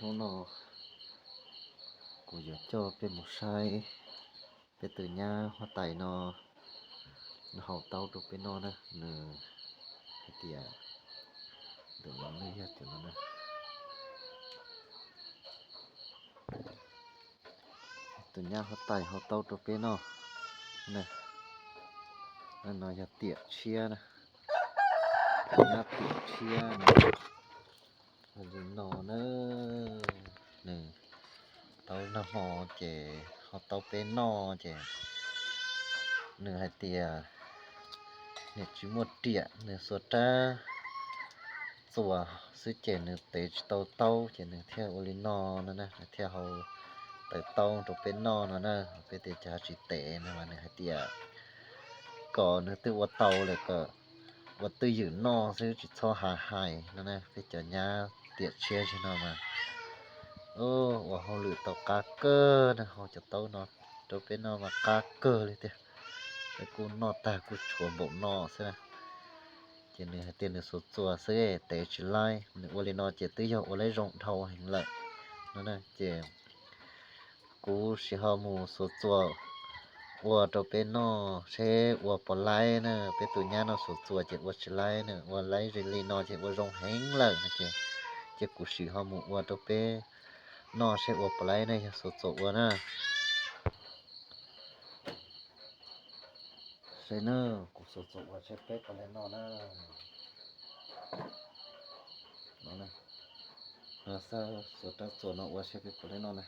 Hnub no kuv yuav coj peb mus saib peb tus nyab huab tais no, nws hau taub rau peb noj na. Nws hais tias, tus no ne yog tus no na, tus nyab huab tais hau taub rau peb noj na. No yog tiam tshiab na, tus nyab tiam tshiab no. Li no na, nws taub nag hmo ces ho taub peb noj ces nws hais tias nws tsis muaj riam, nws xuas rab txuas xwb ces nws tev tsis tau taub ces nws thiaj ua li no no na, nws thiaj hau tawv taub rau peb noj no na. Peb tias cas tsis tev no mas nws hais tias kom nws twb ua tau lawm kom ua twj ywm noj xwb tsis txhob hais hais no na. Peb cov nyab tiam tshiab tsis no mas ua hauj lwm tau qab kawg na, hau cov taub no rau peb noj mas qab kawg li tiag. Peb kuj noj tag kuj tshuav npaum no xwb na. Ces nws hais tias nws xuas txuas xwb tev tsis laib, nws ua li no ces twb yog ua laib zoo dhau heev lawm no na. Ces kuv sim ho mus xuas txuas ua rau peb noj seb ua puas laib na. Peb tus nyab no xuas txuas ces ua tsis laib na, ua laib li no ces ua zoo heev lawm no ces, ces kuv sim ho mus ua rau peb noj seb ua puas laib ne, yog xuas txuas ua na. Seb na, kuv xuas txuas ua seb peb puas laib noj na. No, no xwb, xuas rab txuas no ua seb peb puas laib noj na.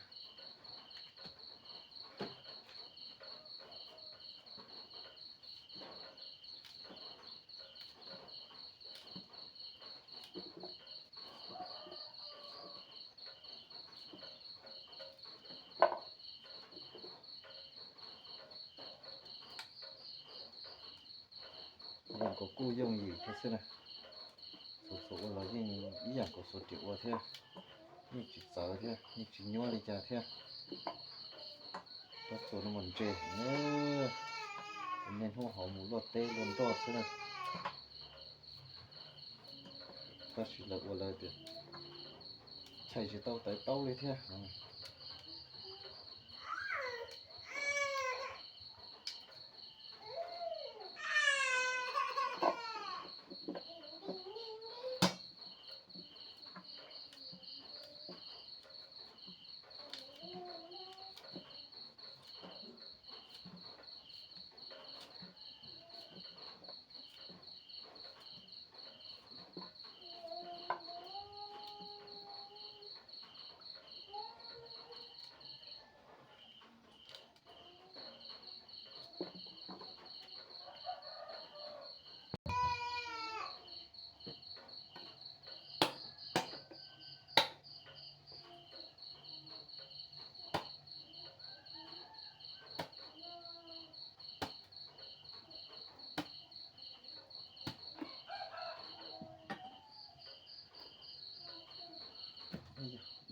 Yeej kuj yooj yim thiab xwb na. Xuas txuas ua los yeej ib yam nkaus xuas riam ua thiab, yeej tsis txawv thiab yeej tsis nyuab li cas thiab. Rab txuas no mas ntse heev na, niaj hnub hauv mus luaj teb luaj ntoj xwb na. Tab sis lawv ua lawv tias chais tsis tau tawv taub li thiab.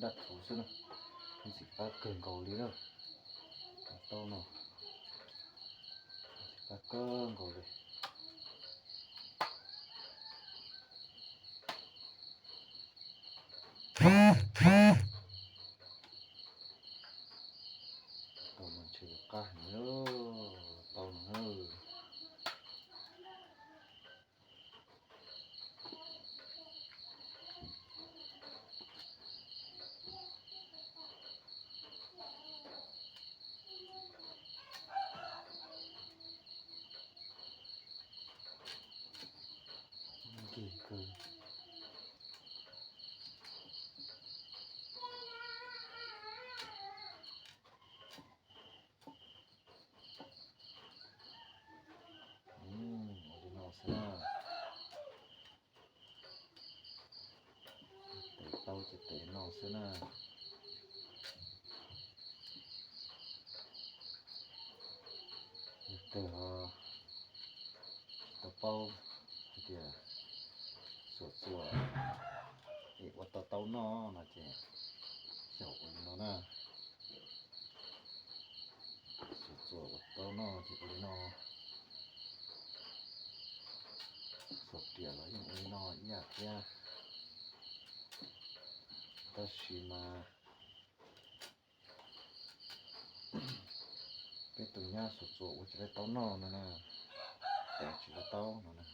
Daj thuv xwb na, ntxim qab kawg nkaus li na. Tau no, ntxim qab kawg nkaus li. Tau no ntshe yuav qab heev li, tau no na. Nkig kawg. Ua li no xwb na. Tev tau ces tev no xwb na. Yog twg ho tsis tau paub hais tias xuas txuas es ua tau taub noj no ces xyaum ua li no na. Xuas txuas ua taub noj ces ua li no. Xuas riam los yeej ua li no ib yam thiab. Tab sis mas peb tus nyab xuas txuas ua tsis tau taub noj no na, tes tsis tau taub no na.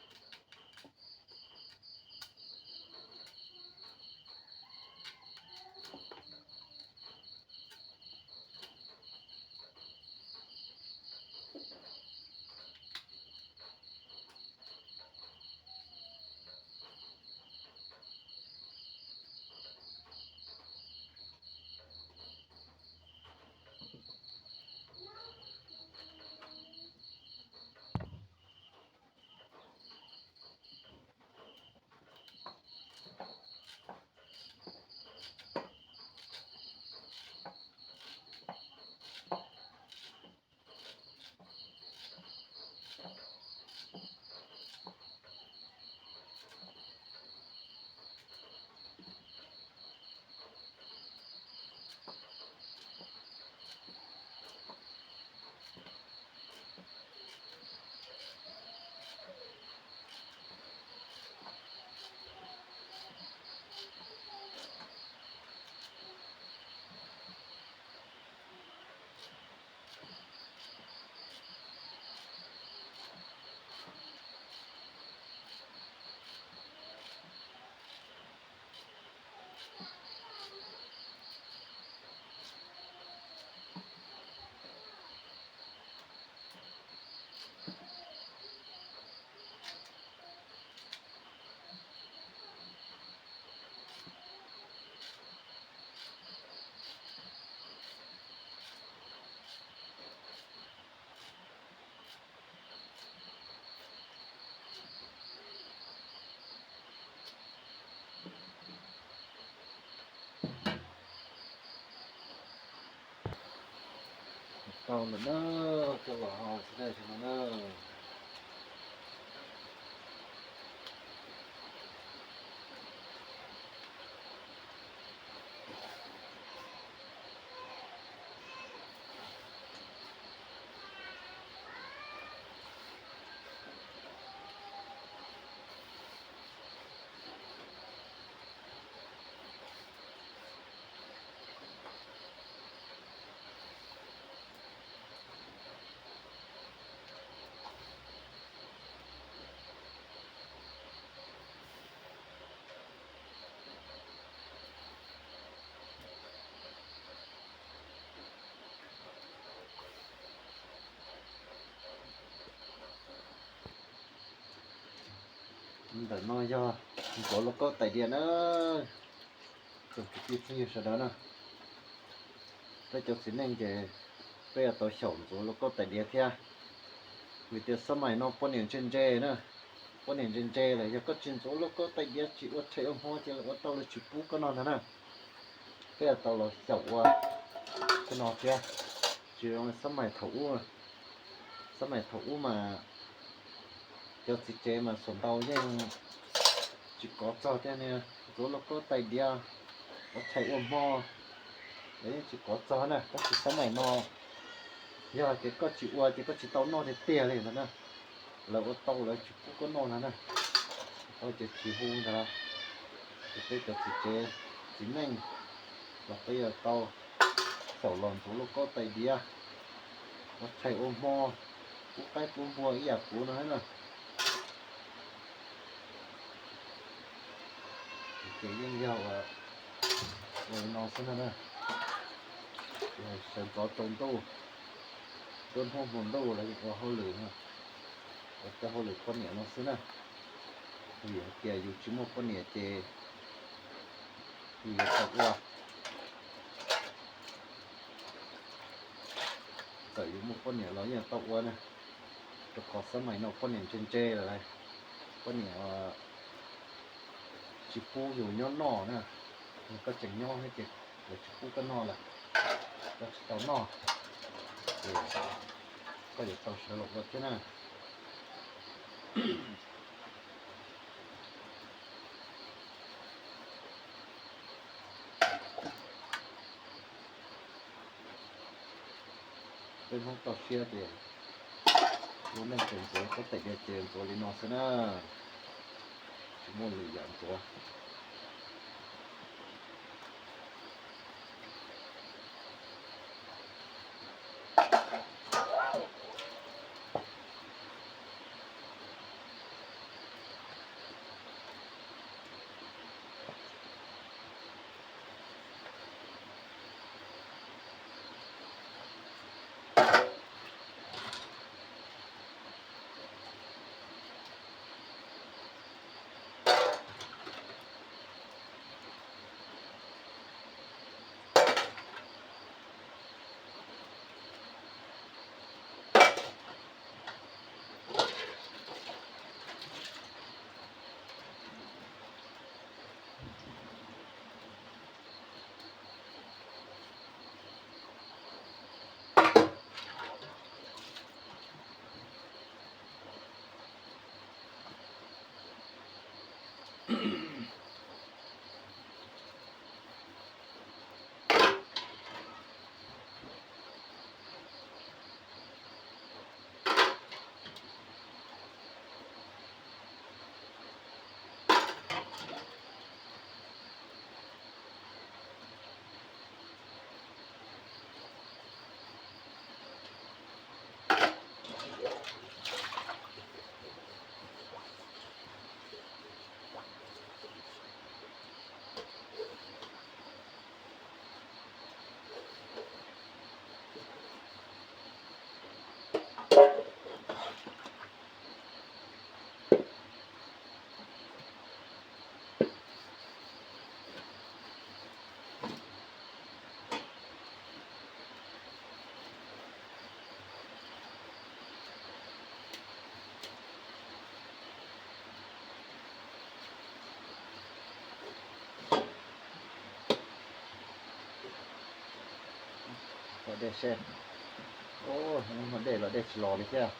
Tau lawm na, coj los hau xwb na. Ntawm no yog ntxuav lauj kaub tais diav na. Tsoom kwv tij phooj ywg sawv daws na, peb cov txiv neej ces peb yuav tau xyaum ntxuav lauj kaub tais diav thiab, vim tias xab mais no poj niam ntse ntse na. Poj niam ntse ntse lawm, yog koj tsis ntxuav lauj kaub tais diav, tsis ua rhe ua hmo ces lawv ua tau lawv tsis pub koj noj ntag na. Peb yuav tau los xyaum ua tej no thiab, tsis zoo li xab mais thaum ub. Xab mais thaum ub mas cov txiv tsev mas xuas ntau yeej tsis kov txog thiab ne. Ntxuav lauj kaub tais diav, ua rhe ua hmo, lawv yeej tsis kov txog na. Tab sis xab mais no yog hais tias koj tsis ua ces koj tsis tau noj tiag tiag li ntag na. Lawv ua tau lawv tsis pub koj noj ntag na. Tau ces tsis hu ntag. Ces peb cov txiv tsev txiv neej los peb yuav tau xyaum los ntxuav lauj kaub tais diav, ua rhe ua hmo, pub qaib pub npua ib yam kuv no na. Ces yeej yog ua li no xwb na. Sawv ntxov tsaus ntuj, nruab hnub hmo ntuj los yeej ua hauj lwm, ua tej hauj lwm poj niam no xwb na. Vim hais tias yus tsis muaj poj niam ces yus yuav tau ua. Txawm yus muaj poj niam los yeej tau ua na, rau qhov xab mais no poj niam ntse ntse lawm, poj niam tsis pub yus nyob noj na. Yog koj tseem nyob thiab ces lawv tsis pub koj noj lawm, koj tsis tau noj, ces koj yuav tau sawv los ua thiab na. Peb Hmoob toj siab ces lub neej ces ntxuav koj tais diav ces ntxuav li no xwb na, tsis muaj lwm yam ntxuav. Dej seb. Ub, dej los dej tsis los li thiab.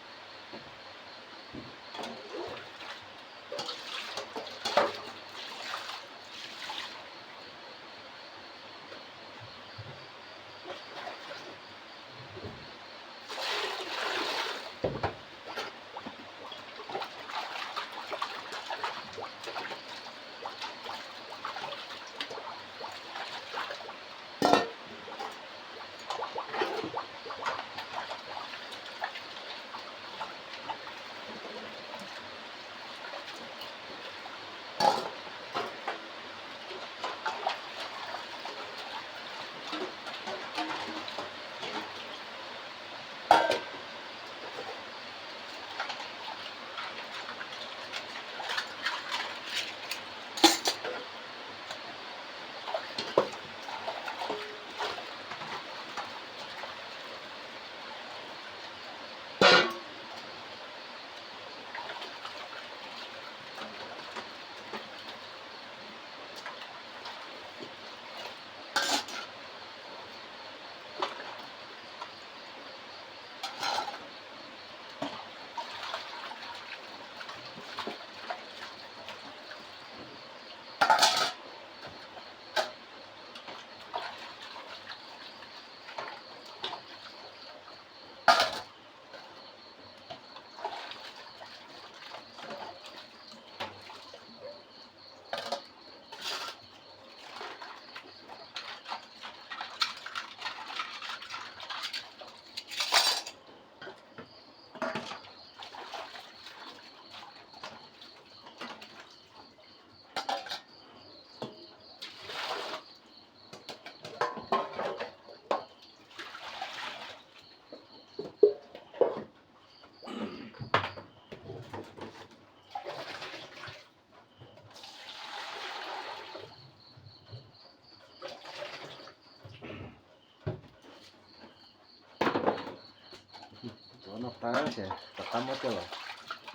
Cov no qab ces rov qab muab coj los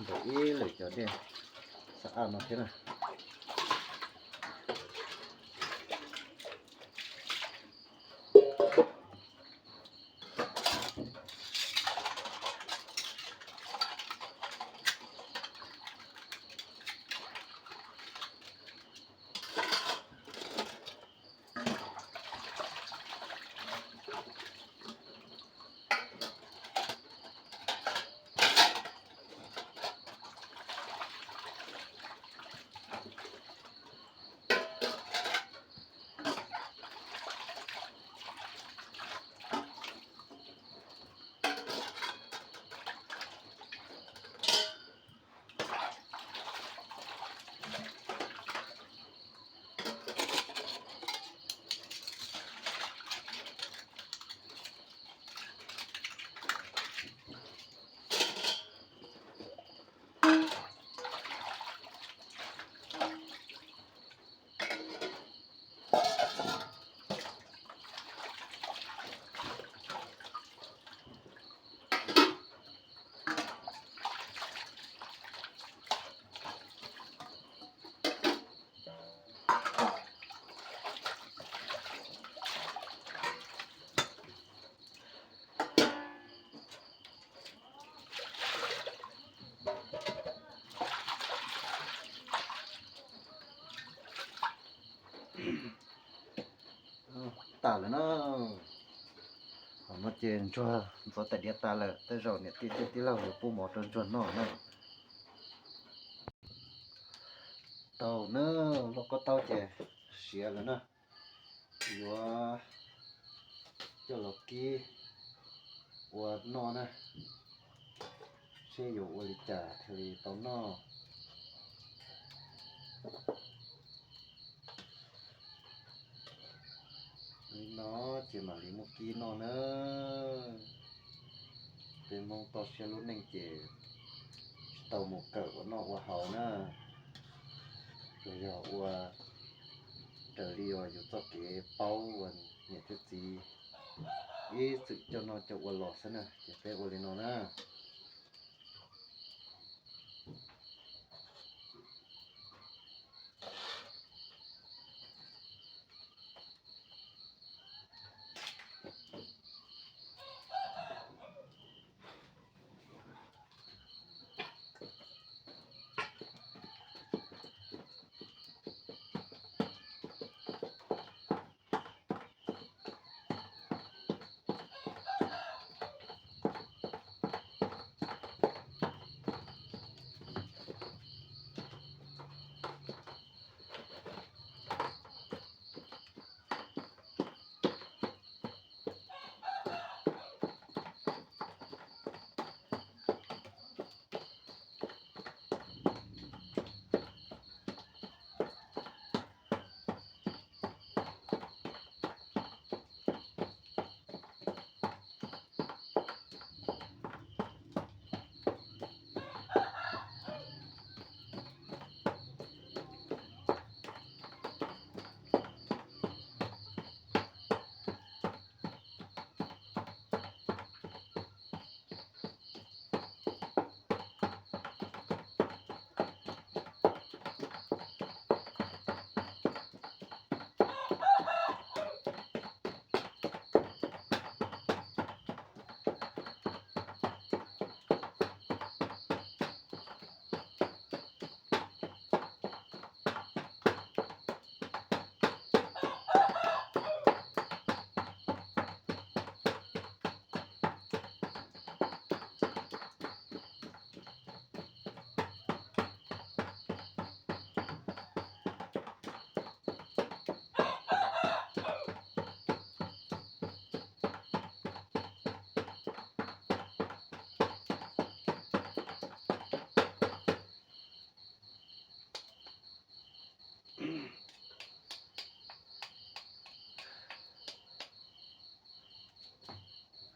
ntaus ib lwm cov dej xab aj no thiab na. Tas lawm na. Hom no ces ntsuag ntxuav tais diav tas lawm, tej zaum niam tij tij laug yuav pub mov rau ntsuag noj na. Tau na, lauj kaub taub ces siav lawm na. Yuav coj los kib ua noj na, seb yuav ua li cas thiaj li tau noj. Li no ces mam li muab kib noj na. Peb Hmoob toj siab lub neej ces tsis tau mus kawm ua noj ua haus na, tsuas yog ua raws li uas yus txoj kev paub uas niam thiab txiv ib txwm coj noj coj ua los xwb na, ces peb ua li no na.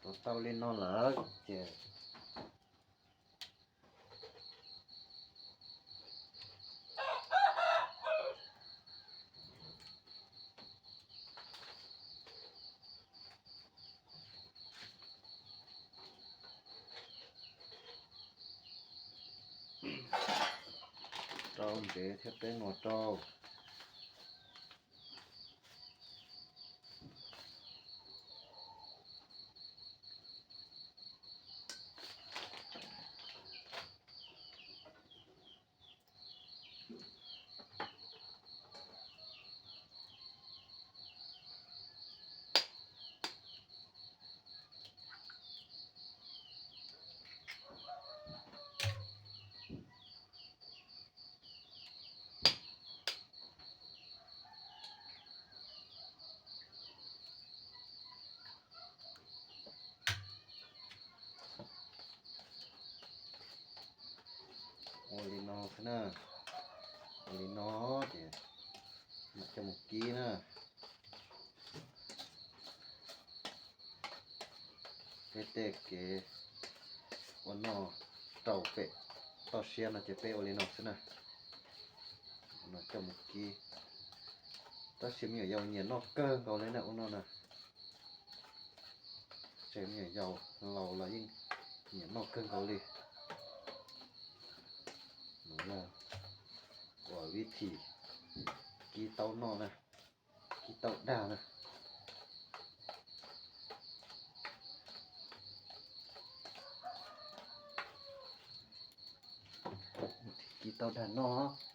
Tau li no lawm ces rau ntsev thiab peb no rau. Ua li no xwb na. Ua li no ces mam coj mus kib na. Peb tej kev ua noj rau pem toj siab no ces peb ua li no xwb na. Ua no coj mus kib. Tab sis me nyuam yaus nyiam noj kawg nkaus li na ua no na. Tseem me nyuam yaus, laus los yeej nyiam noj kawg nkaus li. Nuv ua vib thim kib taub noj na, kib taub dag na. Kib taub dag noj.